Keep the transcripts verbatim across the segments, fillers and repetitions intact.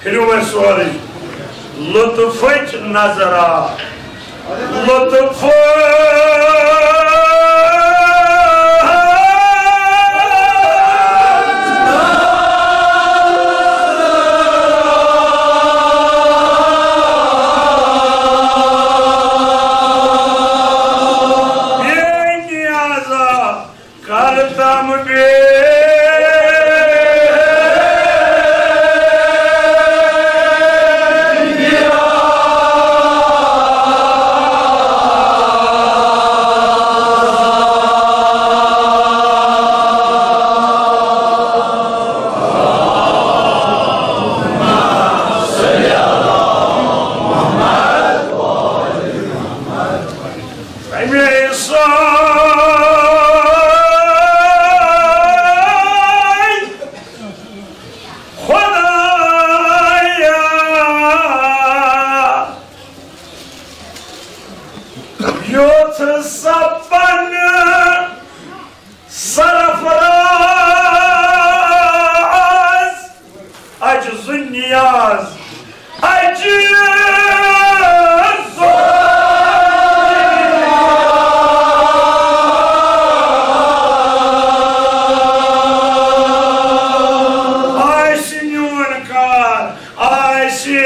پھِرِو وۄنۍ سورُے لطفٕچ نظرا، لطف۔ بے نیازا کرتم بے اَمے سۭتۍ خۄدایا یُتھ سپن سرفراز، عجز النیاز، عجز۔ آسہِ میون کار، آسہِ۔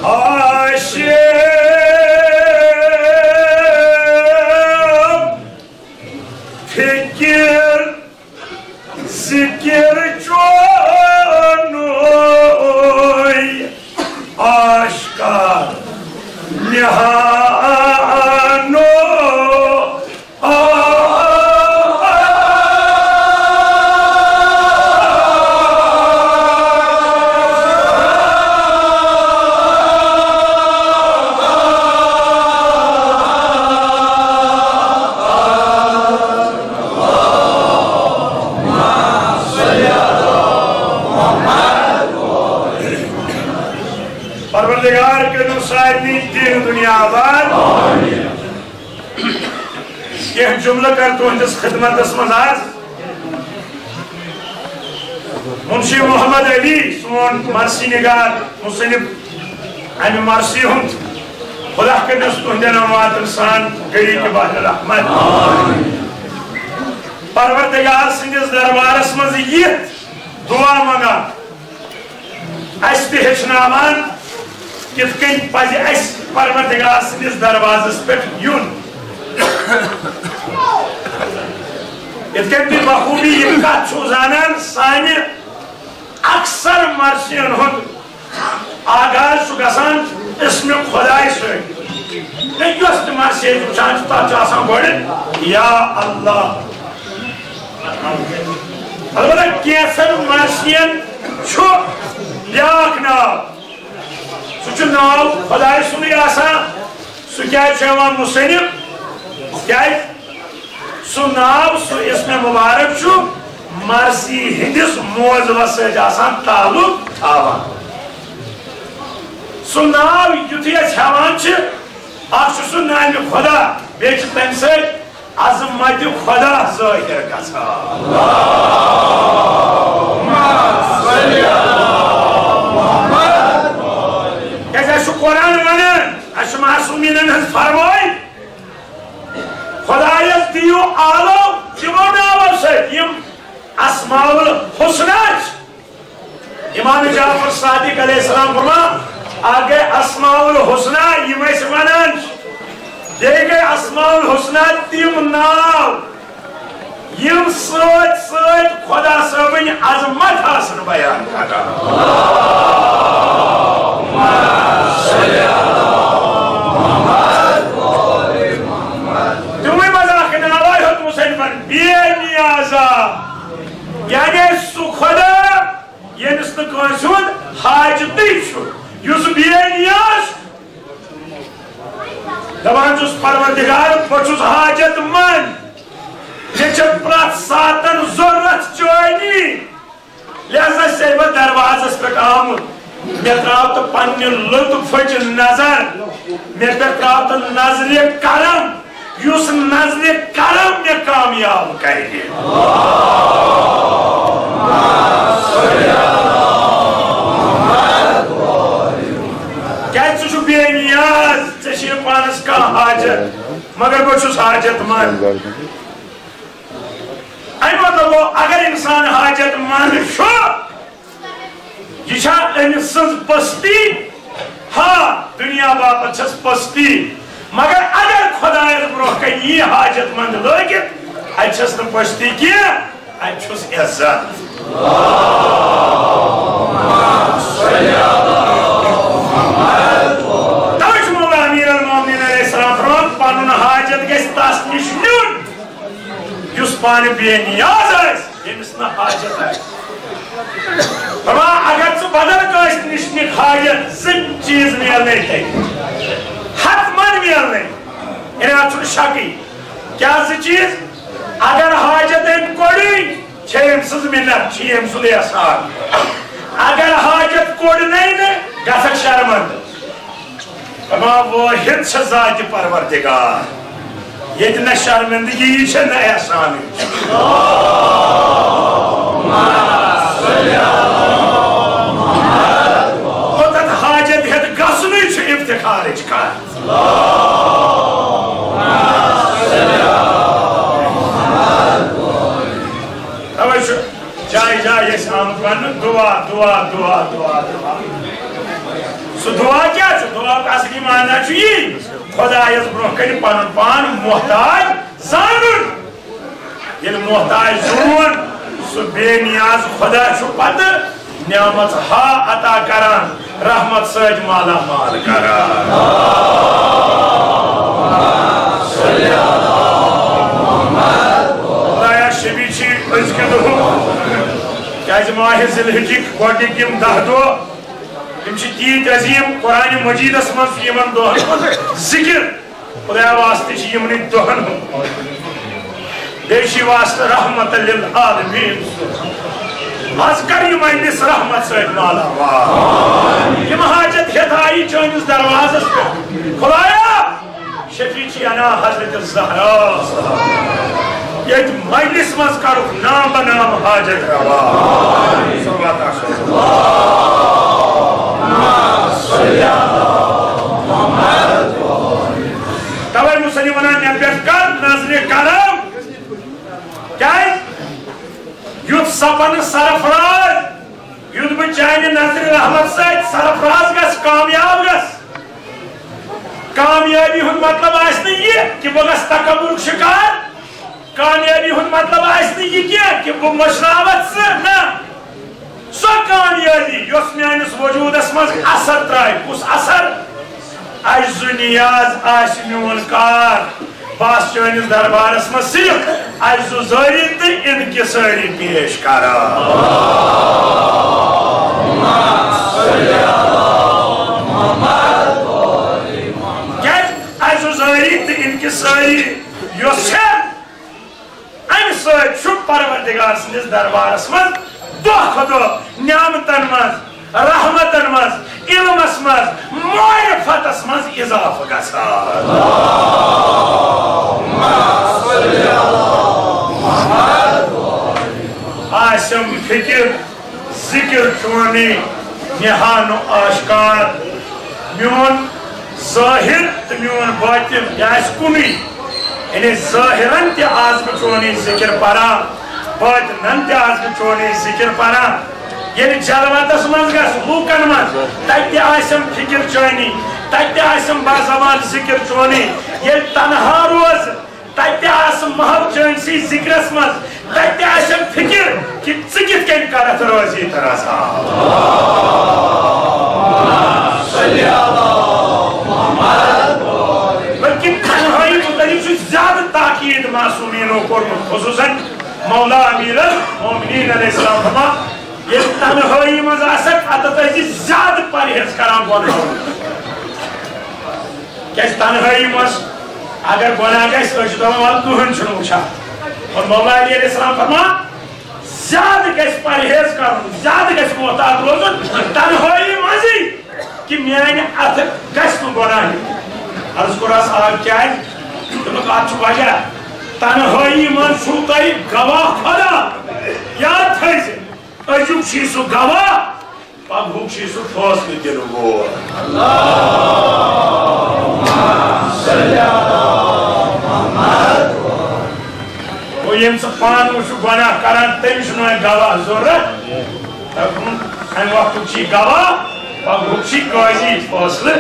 آسہِ۔ فکر ذکر چونُے آشکار نہانو۔ پروردگار کٔرِو سارنٕے دین دنیا آباد۔ کینٛہہ جملہٕ کر تُہنٛدِس خدمتس منٛز عرض۔ منشی محمد علی سون مرثی نگار، مصنف امہِ مرثی ہُنٛد، خدا کٔرِنَس تُہنٛدٮ۪ن امواتن سان غریق بحر رحمت۔ پروردگار سٕنٛدِس دربارس منٛز یِتھ دعا منٛگان، اسہِ تہِ ہیٚچھناوان کِتھ کٔنۍ پزِ اسہِ پروردگار سٕنٛدِس دروازس پٮ۪ٹھ یُن۔ یِتھ کٔنۍ تُہۍ بخوبی یہِ کتھ چھِو زانان، سانہِ اکثر مرثین ہُنٛد آغاز چھُ گژھان اسمِ خدایہِ سۭتۍ۔ تہٕ یۄس تہِ مرثی أسۍ وٕچھان چھِ، تتھ چھُ آسان گۄڈٕ یا اللہ۔ البتہ کینٛژن مرثین چھُ بیاکھ ناو، سُہ چھُ ناو خدایہِ سُنٛدُے آسان۔ سُہ کیٛازِ چھُ یِوان مصنف؟ کیٛازِ؟ سُہ ناو، سُہ اسمِ مبارک چھُ مرثی ہٕنٛدِس موضوعس سۭتۍ آسان تعلق تھاوان۔ سُہ ناو یُتھُے أسۍ ہٮ۪وان چھِ، اکھ چھُ سُہ نامِ خدا، بیٚیہِ چھِ تَمہِ سۭتۍ عظمتِ خدا ظٲہِر گژھان۔ کیٛازِ اَسہِ چھُ قرآن وَنان، اَسہِ چھُ معصومیٖنَن ہٕنٛز فرمٲے، خدایس دِیِو آلو تِمو ناوو سۭتۍ یِم اسماء الحسنیٰ چھِ۔ امام جعفر صادق علیہ السلام فرمان، اکھ گٔے اسماء الحسنیٰ، یِم أسۍ ونان چھِ۔ بیٚیہِ گٔے اسماء الحسنیٰ تِم ناو، یِم سۭتۍ سۭتۍ خدا صٲبٕنۍ عظمت آسن بیان کران۔ تِموٕے منٛز اکھ ناو ہیوٚتمُت سٲلمن، بے نیازا، یعنی سُہ خدا، ییٚمِس نہٕ کٲنٛسہِ ہُنٛد حاجتٕے چھُ، یُس بے نیاز چھُ۔ دپان چھُس، پروردگار، بہٕ چھُس حاجت مند، اتھ ساتن ضرورت چٲنی، لہذا چھسے بہٕ دروازس پٮ۪ٹھ آمُت۔ مےٚ ترٛاو تہٕ پننہِ لطفٕچ نظر، مےٚ پٮ۪ٹھ ترٛاو تہٕ نظرِ کرم، یُس نظرِ کرم مےٚ کامیاب کرِ۔ کیازِ ژٕ چھُکھ بے نیاز، ژےٚ چھُے نہٕ پانس کانٛہہ حاجت، مگر بہٕ چھُس حاجت مند۔ اَمہِ مطلب گوٚو، اگر انسان حاجت مند چھُ، یہِ چھا أمۍ سٕنٛز پستی؟ ہاں، دُنیا باپتھ چھس پستی، مگر اگر خۄدایس برونٛہہ کنہِ یی حاجت مند لٲگِتھ، اتہِ چھس نہٕ پستی کینٛہہ، اتہِ چھُس عزت۔ توے چھُ مولا امیر المومنین علیہ السلام فرماوان، پنُن حاجت گژھِ تس نِش نیُن، یُس پانہٕ بے نیاز آسہِ، ییٚمِس نہٕ حاجت آسہِ۔ دپان، اگر ژٕ بدل کٲنٛسہِ نِش نِکھ حاجت، زٕ چیٖز میلنے ژےٚ، حتماً میلنے۔ یعنی، اتھ چھُنہٕ شکٕے۔ کیٛاہ زٕ چیٖز؟ اگر حاجت أمۍ کوٚڑُے، چھے أمۍ سٕنٛز مِنت، چھُ أمۍ سُنٛد احسان۔ اگر حاجت کوٚڑ نَے نہٕ، گژھکھ شرمندٕ۔ دپان، واحد چھِ ذاتِ پروردگار، ییٚتہِ نہ شرمندگی چھےٚ، نہ احسانٕے۔ اوٚتتھ حاجت ہٮ۪تھ گژھنُے چھُ افتخارٕچ کتھ۔ توے چھُ جایہِ جایہِ أسۍ آمٕتۍ وننہٕ، دعا، دعا، دعا، دعا، دعا۔ سُہ دعا کیٛاہ چھُ؟ دعاہُک اصلی معنی چھُ یی، خۄدایس برونٛہہ کنہِ پنُن پان محتاج زانُن۔ ییٚلہِ محتاج زون، سُہ بے نیاز خۄدا چھُ پتہٕ نعمت ہا عطا کران، رحمت سۭتۍ مالا مال کران۔ خۄدایا، شبی چھی أزکہِ دۄہُک، کیازِ ماہِ ذی الحجٕکۍ گۄڈٕنِکۍ یِم دَہ دۄہ، یِم چھِ تیٖتۍ عظیٖم۔ قرآن مجیدس منٛز چھُ یِمن دۄہن ہُنٛد ذِکِر۔ خۄدایا، واسطہٕ چھِ یِمنٕے دۄہن ہُنٛد۔ بیٚیہِ چھِ واسطہٕ رحمت للعالمین۔ از کر یہِ مجلس رحمت سۭتۍ مالا مال۔ یِم حاجت ہٮ۪تھ آیہِ چٲنِس دروازس پٮ۪ٹھ۔ خۄدایا، شفیع چھِ انا حضرت زہرا۔ ییٚتہِ مجلس منٛز کرُکھ نام بنام حاجت روا۔ صلوات آسو۔ توے مصنف ونان، مےٚ پٮ۪ٹھ کر نظرِ کرم۔ کیازِ؟ یُتھ سپن سرفراز، یُتھ بہٕ چانہِ نظرِ رحمت سۭتۍ سرفراز گژھٕ، کامیاب گژھٕ۔ کامیٲبی ہُنٛد مطلب آسہِ نہٕ یہِ کہِ بہٕ گژھٕ تکبرُک شکار۔ کامیٲبی ہُنٛد مطلب آسہِ نہٕ یہِ کینٛہہ کہِ بہٕ مٔشراوَتھ ژٕ۔ نہ، سۄ کامیٲبی یۄس میٲنِس وجوٗدس منٛز اثر ترٛایہِ۔ کُس اثر؟ اجز و نیاز آسہِ میون کار۔ بس چٲنِس دربارس منٛز صرف عجز و زٲری تہٕ انکسٲری پیش کران۔ کیازِ؟ عجز و زٲری تہٕ انکسٲری یۄس چھےٚ، امہِ سۭتۍ چھُ پروردگار سٕنٛدِس دربارس منٛز دۄہ کھۄتہٕ دۄہ نعمتن منٛز، رحمتن منٛز، علمس منٛز، معرفتس منٛز اضافہٕ گژھان۔ آسم فکر، ذکر چونی، نہان و آشکار، میون ظاہر تہٕ میون باطن یہِ آسہِ کُنُے۔ یعنی ظٲہِرن تہِ آس بہٕ چونُے ذِکِر پران، باطنن تہِ آس بہٕ چونُے ذِکِر پران۔ ییٚلہِ جلوتس منٛز گژھٕ لوٗکن منٛز، تتہِ تہِ آسٮ۪م فِکِر چٲنی، تتہِ تہِ آسٮ۪م بازوان ذِکِر چونُے۔ ییٚلہِ تنہا روزٕ، تتہِ تہِ آسہٕ محو چٲنسٕے ذِکرس منٛز، تتہِ تہِ آسٮ۪م فِکِر کہِ ژٕ کِتھ کٔنۍ کرکھ رٲضی تہٕ رضا۔ بلکہ تنہٲیی متعلق چھُ زیادٕ تاکید معصومینو کوٚرمُت، خصوصاً مولا امیر المومنین علیہ السلام فرمان، ییٚلہِ تنہٲیی منٛز آسکھ، اتتھ ٲسۍ زِ زیادٕ پرہیز کران گۄنہو۔ کیازِ تنہٲیی منٛز اگر گۄناہ گژھِ، أسۍ چھِ دپان، وَلہٕ کٕہٕنۍ چھُنہٕ وٕچھان۔ اور مولا علی علیہ السلام فرمان، زیادٕ گژھِ پرہیز کرُن، زیادٕ گژھِ محتاط روزُن تنہٲیی منٛزٕے، کہِ میانہِ اتھٕ گژھِ نہٕ گۄناہ ہیوٚن۔ عرض کوٚر، آ صاحب، کیازِ؟ دوٚپُکھ، اتھ چھُ وجہ، تنہٲیی منٛز چھُو تۄہہِ گواہ خدا۔ یاد تھٲیزِ، أزیُک چھُے سُہ گواہ، پگہُک چھُے سُہ فٲصلہٕ دِنہٕ وول۔ گوٚو، ییٚمۍ سُہ پانہٕ وٕچھُ گۄناہ کران، تٔمِس چھُنہٕ وۄنۍ گواہ ضروٗرت۔ دوٚپُن، امہِ وقتُک چھُے گواہ، پگہُک چھُے قٲضی فٲصلہٕ۔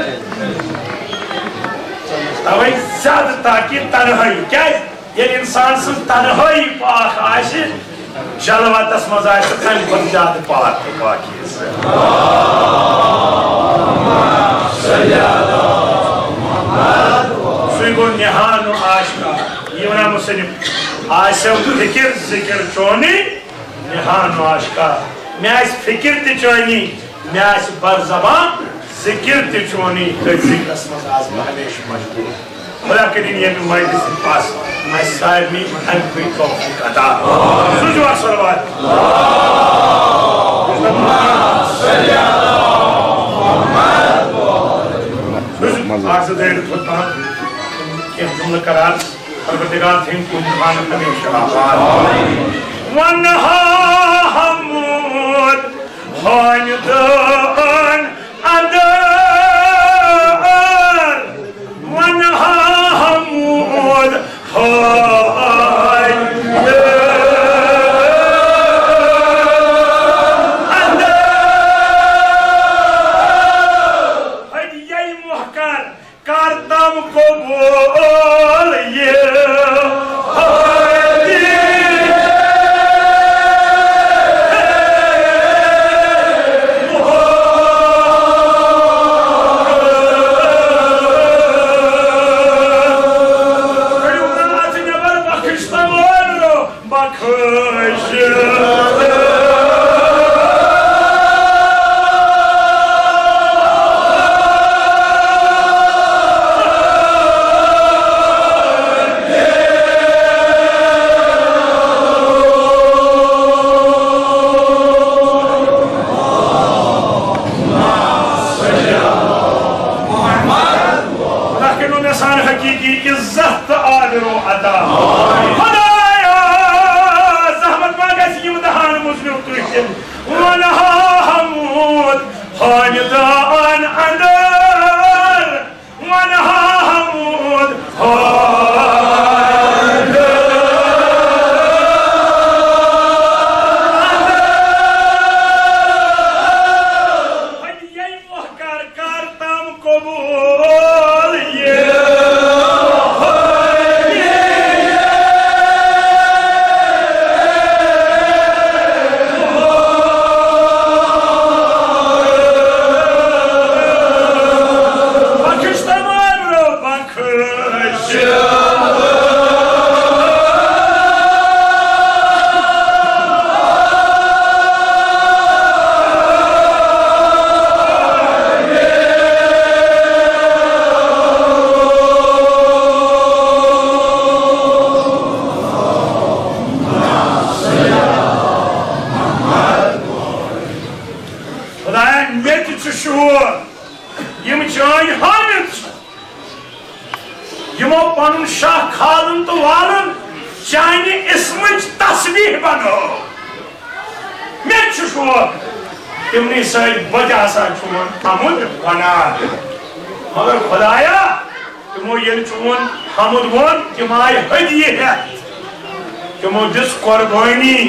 توے زیادٕ تاکید تنہٲیی۔ کیازِ؟ ییٚلہِ انسان سٕنٛز تنہٲیی پاک آسہِ، جلوتس منٛز آسہِ تمہِ کھۄتہٕ زیادٕ پاک تہٕ پاکیٖزٕ۔ سُے گوٚو نہان و آشکار۔ یہِ ونان مُصنف، آسیو فکر ذکر چونی نہان و آشکار۔ مےٚ آسہِ فکر تہِ چٲنی، مےٚ آسہِ بر زبان ذکر تہِ چونی، تٔتھۍ ذکرس منٛز آسہٕ بہٕ ہمیشہِ مشغوٗل۔ خدا کٔرِن ییٚمہِ مجلسہِ پس اسہِ سارنٕے امہِ پٲٹھۍ توفیق عطا۔ سوٗزِو اکھ صلوات۔ سوٗزِو اکھ زٕ دٲرِتھ خطبہٕ کینٛہہ جملہٕ کران۔ پروردگار تھٲیِن تُہُنٛد خانہٕ ہمیشہِ آباد۔ ونہا حمود ہٲنۍ دٲن اندر، ونہا حمود ہٲنۍ دٲن اندر۔ ہدیہ محکر کر تم قبول یہ ہدیہ۔ کٔڑِو نار ژٕ نٮ۪بر، بخش تمام رو بخش۔ خدا کٔرِو مےٚ سان حقیٖقی عزت تہٕ آبرو عطا۔ خدایا، زحمت ما گژھِ یِم دہان مُزنِو تُہۍ تہِ۔ ونہا حمود ہٲنۍ دٲن اندر، ونہا حمود ہٲنۍ دٲن اندر۔ ہدیہ محکر کر تم قبول یہ۔ بخش تمام رو بخش۔ خدایا، مےٚ تہِ چھُ شعور، یِم چٲنۍ حٲمِد چھِ، یِمو پنُن شاہ کھالُن تہٕ والُن چانہِ اسمٕچ تسبیح بنٲو۔ مےٚ تہِ چھُ شوق، تِمنٕے سۭتۍ بہٕ تہِ ہسا چون حمد ونان۔ مگر خدایا، تِمو ییٚلہِ چون حمد ووٚن، تِم آیہِ ہدیہِ ہٮ۪تھ۔ تِمو دِژ قربٲنی،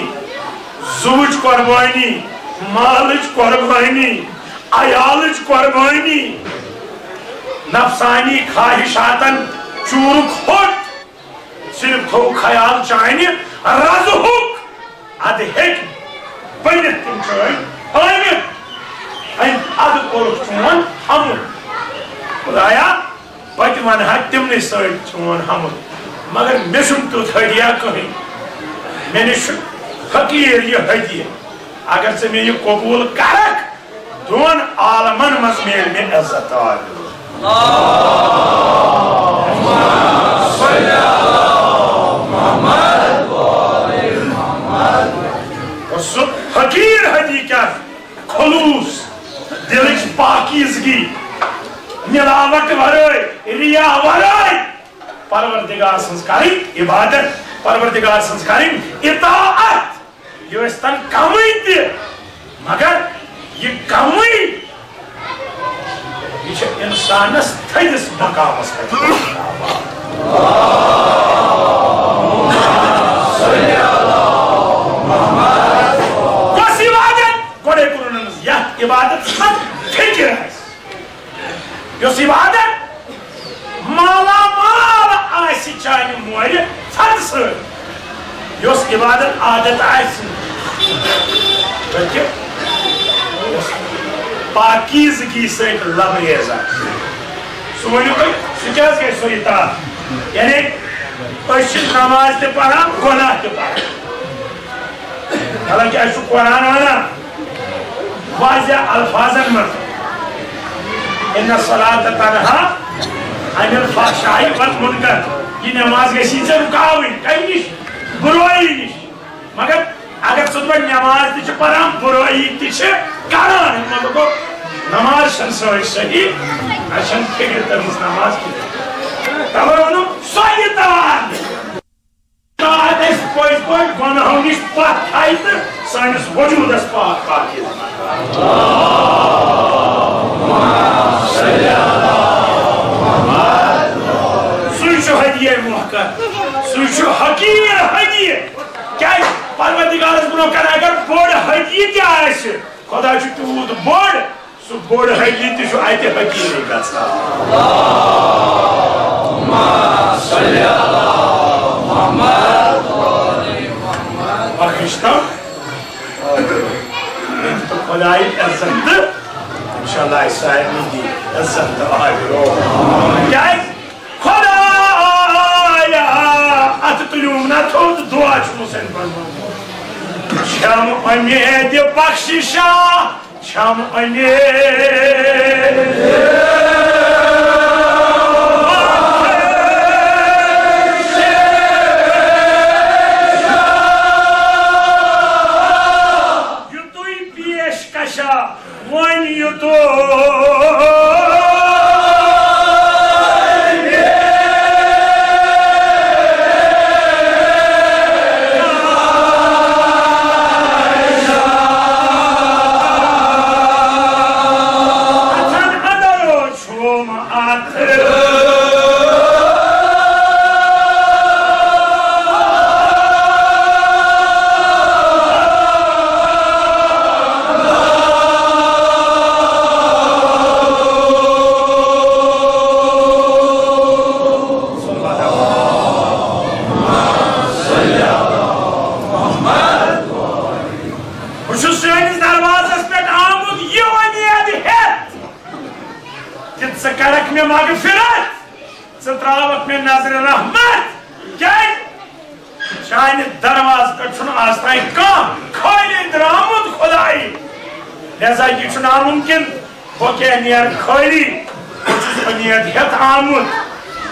زُوٕچ قربٲنی، مالٕچ قربٲنی، عیالٕچ قربٲنی، نفسانی خواہشاتن چوٗرُک ہوٚٹ۔ صرف تھوٚو خیال چانہِ رضہُک، ادٕ ہیٚکہِ بٔنِتھ تِم چٲنۍ حٲمِد۔ أمۍ ادٕ کوٚرُکھ چون حمد۔ خدایا، بہٕ تہِ ونہٕ ہا تِمنٕے سۭتۍ چون حمد، مگر مےٚ چھُنہٕ تیُتھ ہدیہ کٕہٕنۍ۔ مےٚ نِش چھُ فقیٖر یہِ ہدیہ۔ اگر ژٕ مےٚ یہِ قبوٗل کرکھ، دۄن عالمن منٛز میلہِ مےٚ عزت۔ آمین۔ عبادت پروردگار سٕنٛز کرٕنۍ، اطاعت، یہِ ٲسۍ تن کمٕے تہِ، مگر یہِ کمٕے، یہِ چھِ انسانس تھٔدِس مقامس پٮ۪ٹھ۔ کۄس عبادت؟ گۄڈے کوٚرُن أمِس یتھ عبادتس منٛز فکر آسہِ۔ یۄس عبادت مالا مال آسہِ چانہِ مورِ فتحہٕ سۭتۍ، یۄس عبادت عادت آسہِ، بلکہ یۄس پاکیزگی سۭتۍ لبریز آسہِ، سُہ ؤنِو تُہۍ، سُہ کیٛازِ گژھِ سۄ اطاعت؟ یعنی أسۍ چھِ نماز تہِ پران، گۄناہ تہِ پران۔ حالانکہ اَسہِ چھُ قرآن وَنان واضح الفاظن منٛز، "ان الصلاۃ تنہا عن الفحشاء والمنکر"، یہِ نماز گژھی ژےٚ رُکاوٕنۍ کَمہِ نِش؟ بُرٲیی نِش۔ مگر اگر ژٕ دَپکھ نماز تہِ چھِ پران، بُرٲیی تہِ چھِ کران، اَمیُک مطلب گوٚو نماز چھَنہٕ سٲنۍ صحیح، اَسہِ چھَنہٕ فِکر تٔرمٕژ نماز کِہیٖنۍ۔ تَوَے ووٚنُم، سۄ یہِ توار۔ اطاعت اَسہِ پٔزۍ پٲٹھۍ گۄناہو نِش پتھ تھایہِ تہٕ سٲنِس وجوٗدس پاک پاکیٖزٕ بناوِ۔ سُے چھُ ہدیہ محکم، سُے چھُ حقیٖر ہدیہ۔ کیٛازِ؟ پروردگارس برونٛہہ کنہِ اگر بوٚڑ ہدیہ تہِ آسہِ، خدا چھُ تیوٗت بوٚڑ، سُہ بوٚڑ ہدیہ تہِ چھُ اتہِ حقیٖر گژھان۔ بخشتم۔ خدایہِ عزت تہٕ انشاءاللہ اسہِ سارنٕے دی عزت تہٕ آبرو۔ کیٛازِ؟ خدایا، اتھ تُلِوم نہ تھوٚد، دعا چھُ حسین پرمومُت۔ چھم امید بخششا، چھم امید۔ یُتُے پیش کشا۔ وۄنۍ یوٚتام اَتھن اَندر چھُم اَتھ۔ بہٕ چھُس چٲنِس دروازس پٮ۪ٹھ آمُت یہِ وۄمید ہٮ۪تھ کہِ ژٕ کرکھ مےٚ مغفرت، ژٕ تراوکھ مےٚ نظرِ رحمت۔ کیازِ؟ چانہِ دروازٕ پٮ۪ٹھ چھُنہٕ آز تام کانٛہہ خٲلی درٛامُت خداے۔ لہذا یہِ چھُ ناممکن بہٕ کیٛاہ نیرٕ خٲلی۔ بہٕ چھُس اُمید ہٮ۪تھ آمُت۔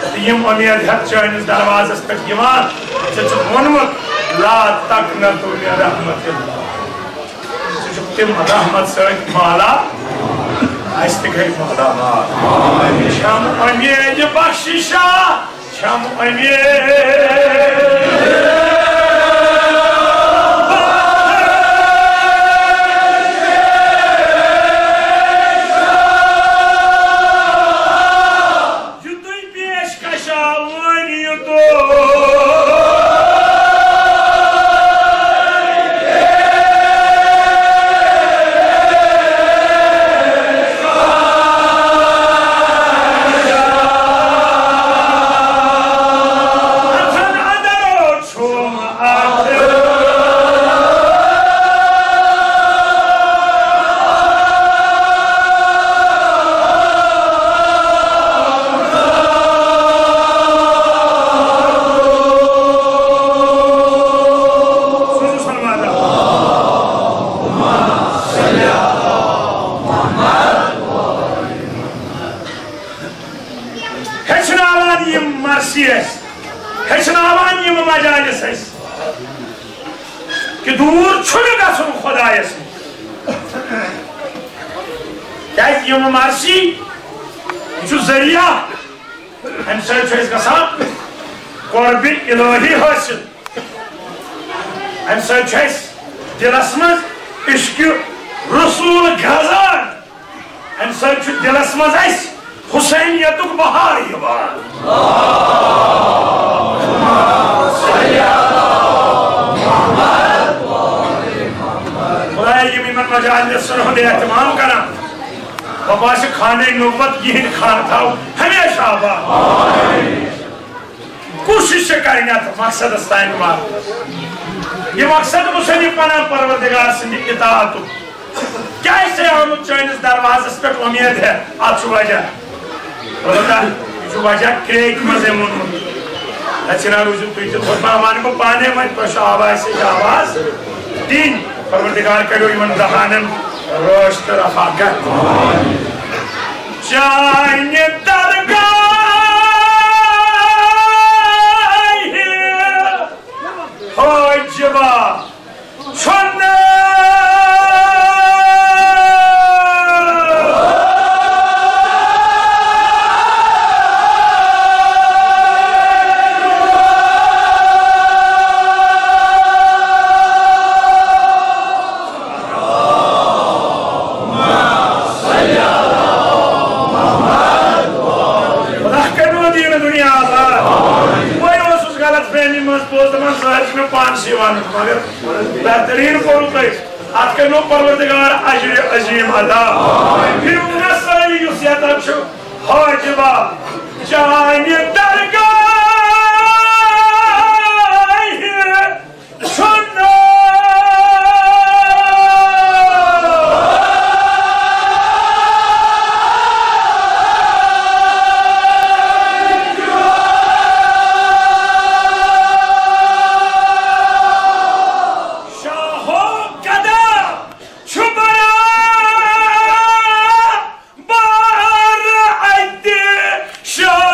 تہٕ یِم اُمید ہٮ۪تھ چٲنِس دروازس پٮ۪ٹھ یِوان، ژےٚ چھُکھ ووٚنمُت، "لا تقنطوا من رحمت اللہ۔" ژٕ چھُکھ تِم رحمت سۭتۍ مالا، اَسہِ تہِ گٔے مالا مال۔ چھم اُمید بخششا، چھم اُمید۔ یُتُے پیش کشا وۄنۍ یوٚتام۔ اَتھن اندر چھُم اَتھ۔ ہیٚچھناوان یِم مرثی اَسہِ، ہیٚچھناوان یِم مجالس اَسہِ۔ کہ دوٗر چھُنہٕ گژھُن خۄدایَس نِش۔ کیازِ یِم مرثی، یہِ چھُ ذٔریعہٕ اکھ۔ اَمہِ سۭتۍ چھُ اَسہِ گژھان قربِ الٰہی حٲصِل۔ اَمہِ سۭتۍ چھُ اَسہِ دِلَس منٛز عشقِ رسول گرٛزان۔ اَمہِ سۭتۍ چھُ دِلَس منٛز اَسہِ حسینیتُک بہار یِوان۔ خدایا، یِم یِمَن مجالسَن ہُنٛد اہتمام کران، وۄنۍ آسہِ خانہ نبوت یِہِنٛدۍ خانہٕ تھاو ہمیشہ آباد۔ کوٗشِش چھِ کرٕنۍ اَتھ مقصدَس تام واتنَس۔ یہِ مقصد مُصنِف وَنان پروردگار سٕنٛدِ اطاعتُک۔ کیٛازِ چھے آمُت چٲنِس دروازَس پٮ۪ٹھ اُمید ہے؟ اَتھ چھُ وجہ۔ البتہ یہِ چھُ وجہ کرٛیکہِ منٛزٕے ووٚنمُت۔ نہ چھِنہ روٗزِو تُہۍ تہِ، خۄطبہ وَنہٕ بہٕ پانَے وۄنۍ، تۄہہِ چھُ آواز سۭتۍ آواز دِنۍ۔ پروردگار کٔرِو یِمَن دہانَن رٲچھ تہٕ رفاقت۔ چانہِ درگاہہِ حٲجبہ چھُنہٕ۔ خدا کٔرِو دیٖن دُنیا آباد۔ بہٕ اوسُس غلط فہمی منٛز، بہٕ اوسُس دَپان زٲہِد چھُ مےٚ پانسٕے وَنُن، مگر بہتریٖن کوٚروٕ تۄہہِ۔ اَتھ کٔرِو پروردگار اجرِ عظیٖم عطا۔ یہِ ووٚن مےٚ سٲری یُس ییٚتٮ۪تھ چھُ، حٲجبہ چانہِ درگاہہِ چھُنہٕ۔ شاہو گدا چھُ برابر بار اَتہِ شاہ۔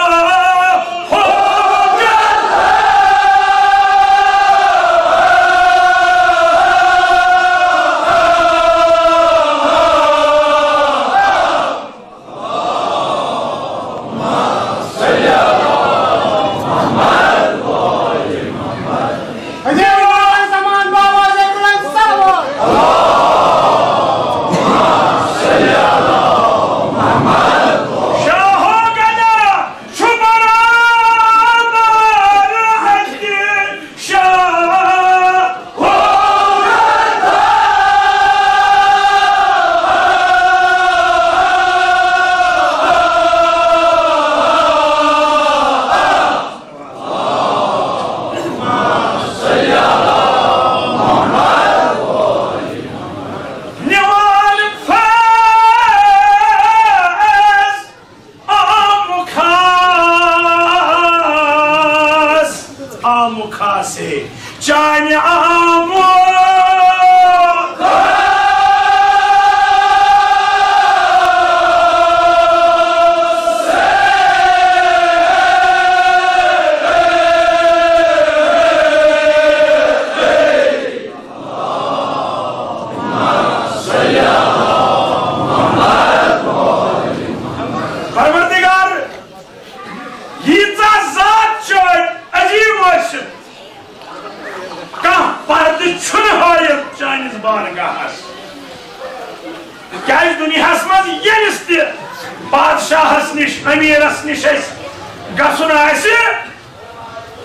زمان بابا زیب الحق صاحب۔ شاہو گدا چھُ برابر اَتہِ شاہ۔ نِوان فیض عام خاص، عام خاصے چانہِ عام۔ پروردگار، ییٖژاہ ذات چٲنۍ عظیٖم ٲسِتھ، کانٛہہ پردٕ چھُنہٕ ہٲیِتھ چٲنِس بارگاہس۔ کیٛازِ دُنیاہس منٛز ییٚمِس تہِ بادشاہس نِش، امیٖرس نِش اَسہِ گژھُن آسہِ،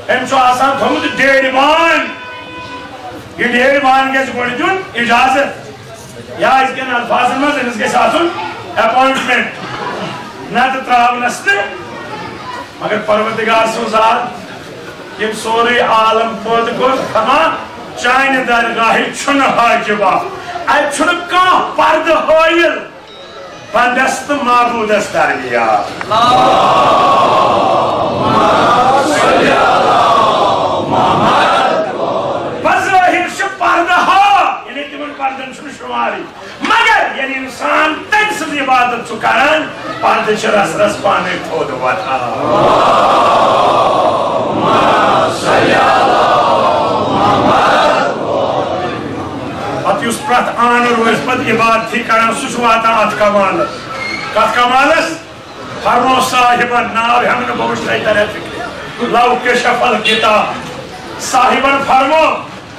أمۍ چھُ آسان تھوٚمُت ڈیڈِ بان۔ یہِ ڈیڈِ بان گژھِ گۄڈٕ دیُن اجازت۔ یا أزکٮ۪ن الفاظن منٛز أمِس گژھِ آسُن اپوینٹمنٹ، نتہٕ تراونس نہٕ۔ مگر پروردگار سٕنٛز ذات، ییٚمۍ سورُے عالم پٲدٕ کوٚر، فرمان، چانہِ درگاہہِ چھُنہٕ حاجبہ، اتہِ چھُنہٕ کانٛہہ پردٕ حٲیِل بندس تہٕ معبودس درمیان۔ بظٲہِر چھِ پردٕ ہا، یعنی تِمن پردن چھُنہٕ شُمارٕے۔ مگر ییٚلہِ اِنسان تٔمۍ سٕنٛز عبادت چھُ کران، پردٕ چھِ رس رس پانے تھوٚد وۄتھان۔ پتہٕ یُس پرٛٮ۪تھ آنہٕ روزِ پتہٕ عبادتھٕے کران، سُہ چھُ واتان اتھ کمالس۔ کتھ کمالس؟ فرمو صاحبن ناو ہٮ۪مہٕ نہٕ بہٕ وٕچھنَے ترِ فِکرِ۔ لو کشف الغطا، صاحبن فرمو،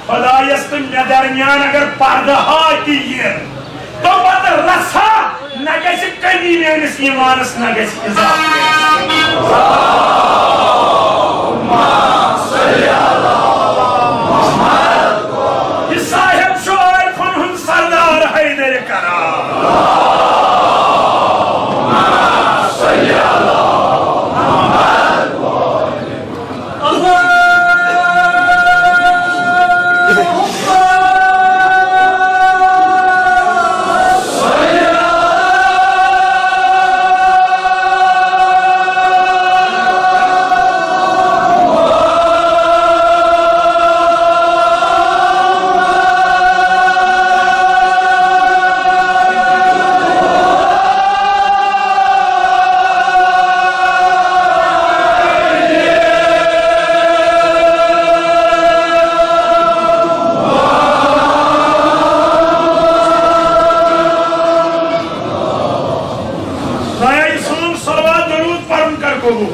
خدایس تہٕ مےٚ درمیان اگر پردٕ ہا تہِ یِن، تو پتہٕ رژھا نہ گژھِ کمی میٲنِس ایمانس، نہ گژھِ اضافہٕ۔ یہِ صاحب چھُ عارفن ہُنٛد سردار حیدر کرار۔ خدایا، یہِ سون صلوات درود پرُن کر قبول۔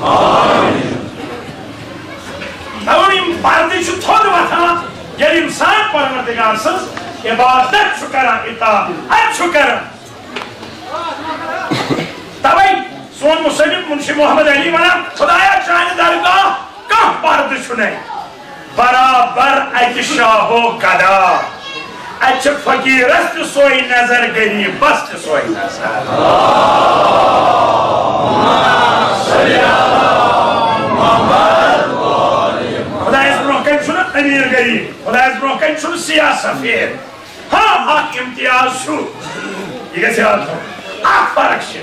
دَپُن، یِم پردٕ چھِ تھوٚد وۄتھان، ییٚلہِ اِنسان پروردگار سٕنٛز عبادت چھُ کران، اطاعت چھُ کران۔ توے سون مصنف منشی محمد علی ونان، خدایا، چانہِ درگاہ کانٛہہ پردٕ چھُنہٕ۔ برابر اکہِ شاہ و گدا۔ اتہِ چھِ فقیرس تہِ سۄے نظر، غریبس تہِ سۄے نظر۔ خدایس برونٛہہ کنہِ چھُنہٕ امیر غریب، خدایس برونٛہہ کنہِ چھُنہٕ سیاہ سفید۔ ہاں، اکھ امتیاز چھُ، یہِ گژھِ یاد تھاوُن۔ اکھ فرق چھِ۔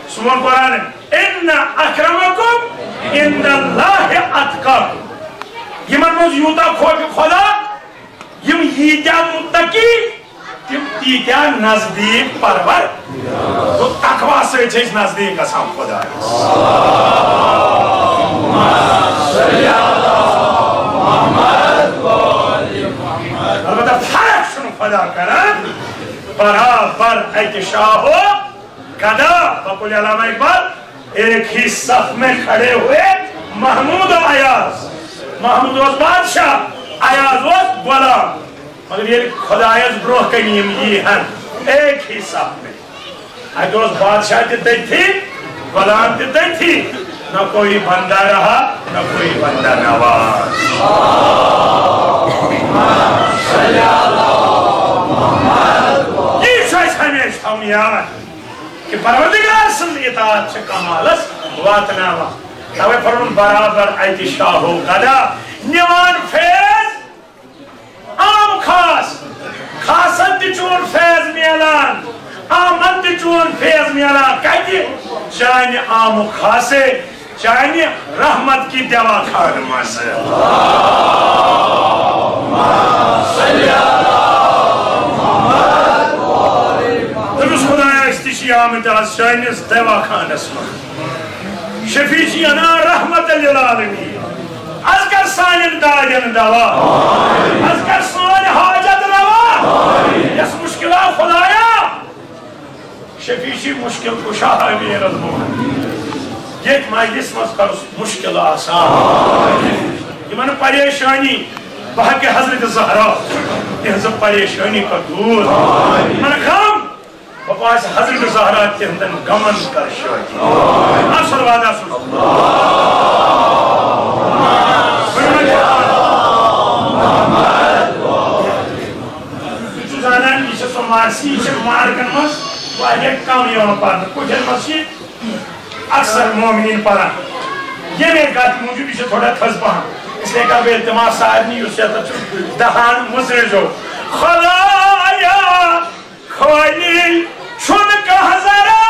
سون قرآن، "ان اکرمکم عند اللہ اتقاکم۔" یِمن منٛز یوٗتاہ خوفِ خدا، یِم ییٖتیٛاہ مُتقی، تِم تیٖتیٛاہ نزدیٖک پرور۔ گوٚو، تقویٰ سۭتۍ چھِ أسۍ نزدیٖک گژھان خدایس۔ البتہ فرق چھُنہٕ خدا کران۔ برابر اکہِ شاہ و گدا، بقول علامہ اقبال، ایک ہی صف میں کھڑے ہوئے محمود و ایاز۔ محمود اوس بادشاہ، ایاز اوس غلام۔ مگر ییٚلہِ خدایس برونٛہہ کنہِ یِم یی ہن، ایک ہی صف میں۔ اتہِ اوس بادشاہ تہِ تٔتھی، غلام تہِ تٔتھی۔ نہ کوئی بندہ رہا، نہ کوئی بندہ نواز۔ یی چھُ اَسہِ ہمیشہِ تھاوُن یاد۔ کہ پروردگار سٕنٛز اطاعت چھِ کمالس واتناوان۔ توے فرمون برابر اکہِ شاہ و گدا نِوان فیض عام خاص، خاصن تہِ چون فیض میلان، عامن تہِ چون فیض میلان۔ کتہِ؟ چانہِ عام و خاصے چانہِ رحمت کی دوا خانہٕ منٛز۔ دوٚپُس، خدایا، أسۍ تہِ چھِ آمٕتۍ آز چٲنِس دوا خانس منٛز۔ شفیع چھِ اَنان رحمت للعالمین۔ از کر سانٮ۪ن دادٮ۪ن دوا، از کر سٲنۍ حاجت روا۔ یۄس مشکلات خدایا، شفیع چھِ مشکل کشا امیر المومنین۔ ییٚتہِ مجلس منٛز کر مشکل آسان۔ یِمن پریشانی بحق حضرت زہرا، تِہنٛز پریشانی کر دور۔ یِمن غم، بہٕ پاس حضرت زہرا تِہنٛدن غمن کر شٲدی۔ اصل وعدہ سُن۔ ژٕ چھُکھ زانان، یہِ چھےٚ سۄ مارسی، یہِ چھےٚ مارکن منٛز واریاہ کم یِوان پرنہٕ۔ کُٹھٮ۪ن منٛز چھِ یہِ اکثر مومنین پران۔ ییٚمے کتھِ موٗجوٗب یہِ چھِ تھوڑا تھٔز پہم۔ اس لیے کرٕ بہٕ التماس سارنٕے، یُس یتھ چھُ دہان مُژرٲوزیو۔ خدایا، خٲلی چھُنہٕ کانٛہہ ذرا۔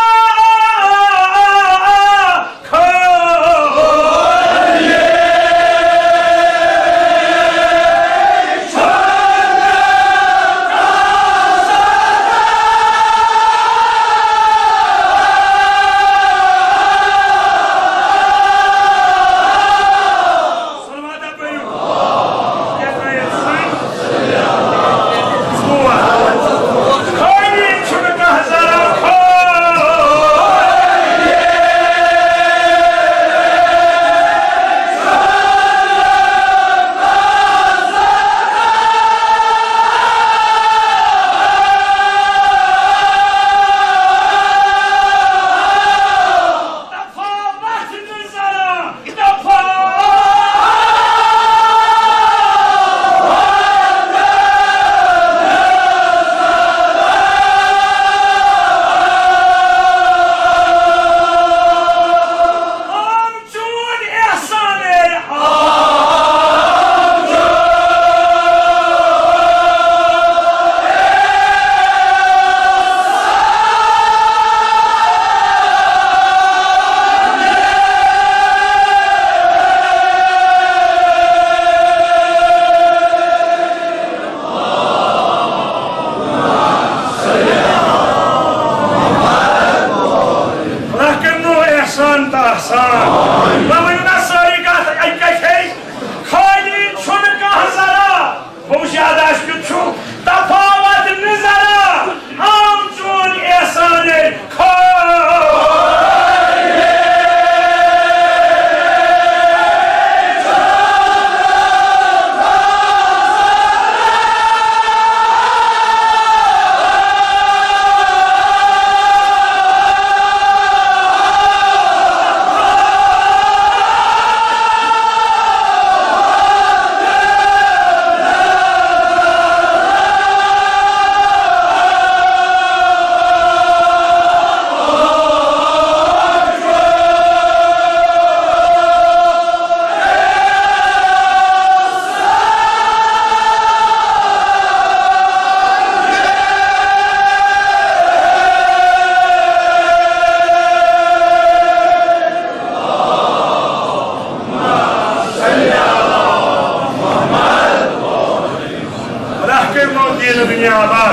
ییٚلہِ دُنیا آباد۔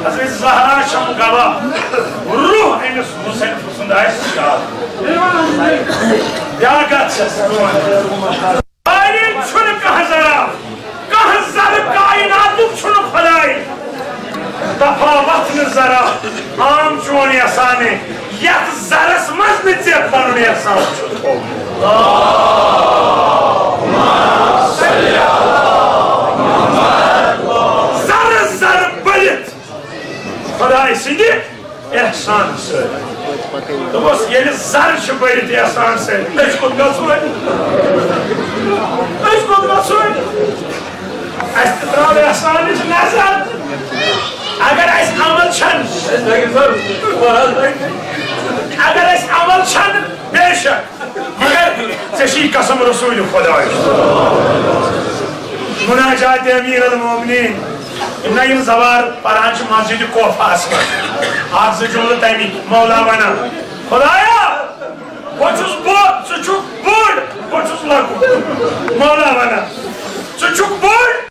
حضرت زہرا چھم گواہ، روح أمِس حسین سُنٛد آسہِ شاد۔ بیٛاکھ کتھ چھس چون۔ سارے چھُنہٕ کانٛہہ ذرا، کانٛہہ ذرٕ کائناتُک چھُنہٕ خداے۔ تفاوت نہٕ ذرا، عام چون احسانے، یتھ ذرس منٛز نہٕ ژےٚ پنُن احسان چھُ تھوٚومُت۔ ذرٕ ذرٕ بٔرِتھ خداے سٕنٛدِ احسان سۭتۍ۔ دوٚپُس، ییٚلہِ زر چھِ بٔرِتھ احسان سۭتۍ، أسۍ کوٚت گژھو؟ أسۍ کوٚت گژھو؟ اَسہِ تہِ ترٛاو احسانٕچ نظر۔ اگر اَسہِ عمل چھَنہٕ، اگر اَسہِ عمل چھَنہٕ، بے شک، مگر ژےٚ چھی قسم رسول خدایس۔ مناجات امیر المومنین۔ یِم نہ یِم زوار پران چھِ مسجد کوفہس منٛز۔ اکھ زٕ جملہٕ تَمِکۍ۔ مولا ونان، خدایا، بہٕ چھُس بوٚڑ، ژٕ چھُکھ بوٚڑ، بہٕ چھُس لۄکُٹ۔ مولا ونان، ژٕ چھُکھ بوٚڑ،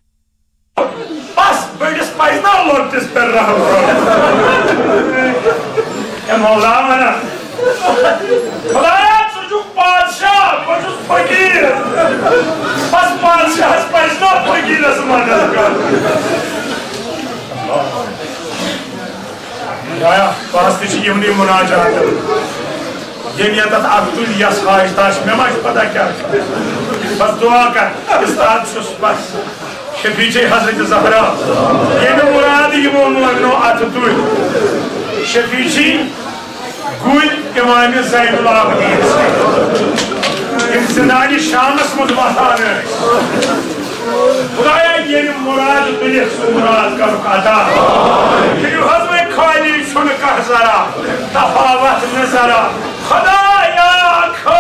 بس بٔڑِس پزِ نا لۄکٹِس پٮ۪ٹھ رحم کرُن۔ اے مولا ونان، خدایا، ژٕ چھُکھ بادشاہ، بہٕ چھُس فقیٖر۔ بس بادشاہس پزِ نا فقیٖرس مدد کرُن۔ خدایا، بس تہِ چھِ یِمنٕے مناجات۔ ییٚمۍ ییٚتٮ۪تھ اکھ تُلۍ یَس حاجتہ چھِ، مےٚ ما چھِ پتہ کیٛاہ چھُ۔ بس دعا کر، استاد چھُس بس۔ شفیع چھے حضرت زہرا، ییٚمہِ مراد یِمو مٲمنو اَتھٕ تُلۍ۔ شفیع چھے گُرۍ امام زین العابدین سٕنٛدۍ، یِم زندانِ شامس منٛز وۄتھان ٲسۍ۔ خدایا، ییٚمہِ مراد تُلِتھ سُہ مراد کرُکھ عطا۔ کٔرِو حض وۄنۍ خٲلی چھُنہٕ کانٛہہ ذرا، تفاوت نہٕ ذرا۔ خدایا، خٲلی۔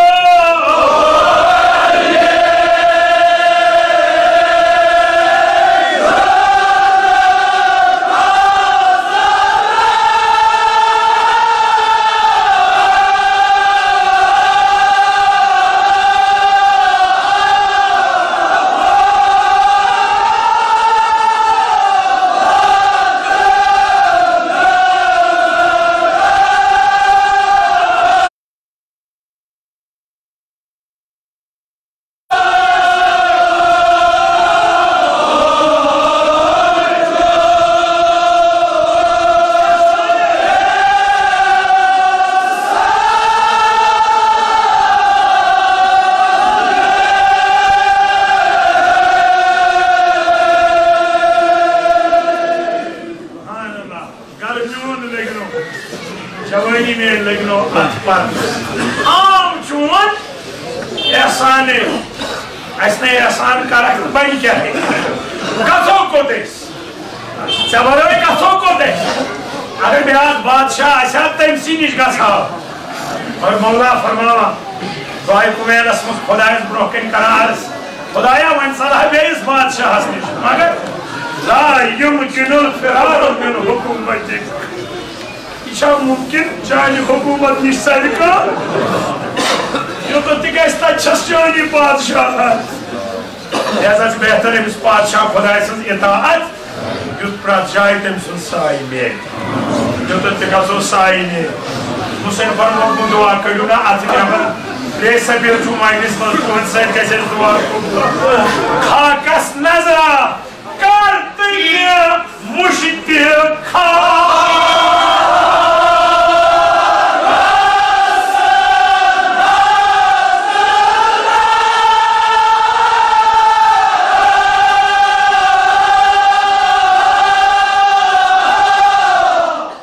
سبحان اللہ۔ گرٕ میون لٔگنو، جوانی میٲنۍ لٔگنو اتھ پرنس۔ عام چون احسانے، اسہِ نے احسان کرکھ تہٕ بنہِ کیٛاہ ہے؟ گژھو کوٚت أسۍ؟ ژےٚ ورٲے گژھو کوٚت أسۍ؟ اگر بیٛاکھ بادشاہ آسہِ ہا، تٔمۍ سٕے نِش گژھٕ ہاو۔ مگر مولا فرماوان، دعائے کمیلس منٛز خدایس برونٛہہ کنہِ کران عرض، خدایا، وۄنۍ ژلہٕ ہا بیٚیِس بادشاہس نِش، مگر لا یمکن الفرار من حکومتک۔ یہِ چھا ممکن چانہِ حکومت نِش ژلہِ کانٛہہ؟ یوٚتتھ تہِ گژھِ، تتہِ چھس چٲنی بادشاہت۔ لہذا چھُ بہتر أمِس پادشاہ خداے سٕنٛز اطاعت، یُتھ پرٛٮ۪تھ جایہِ تٔمۍ سُنٛد سایہِ میلہِ۔ یوٚتتھ تہِ گژھو سایہِ میلہِ۔ حسین فرمووُکھ، دُعا کٔرِو نہ اَتھٕ نٮ۪بر۔ ترٛیٚیہِ سفیر چھُ مجلس منٛز، تُہنٛدِ سۭتۍ گژھِ اَسہِ دُعا قبول۔ خاکس نظرا کر تہٕ مےٚ وُچھ تہِ خاک۔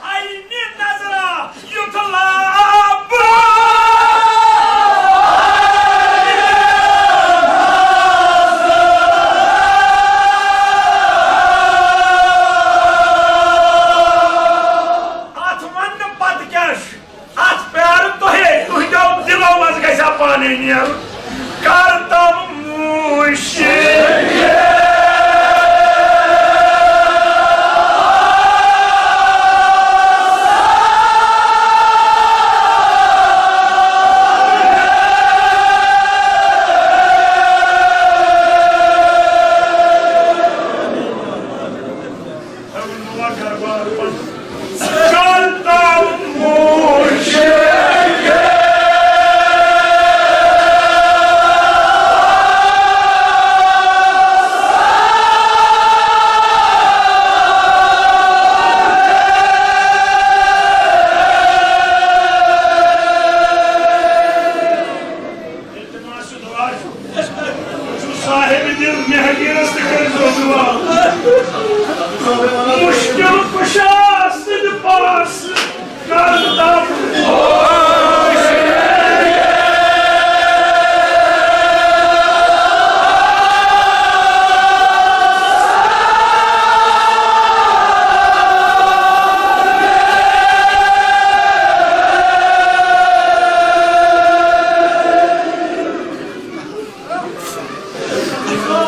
عینہِ نظرا یُتھ لابہٕ۔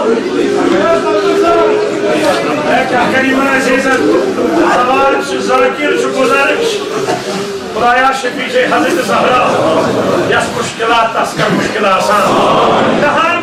اے کیٛاہ کَرِ یِمَن عزیٖزَن؟ سوال چھُ، ذاکر چھُ، بُزرگ چھُ۔ خدایا شفیع چھے حضرت زہرا، یَس مُشکِلات تَس کَر مُشکِل آسان۔ کہاں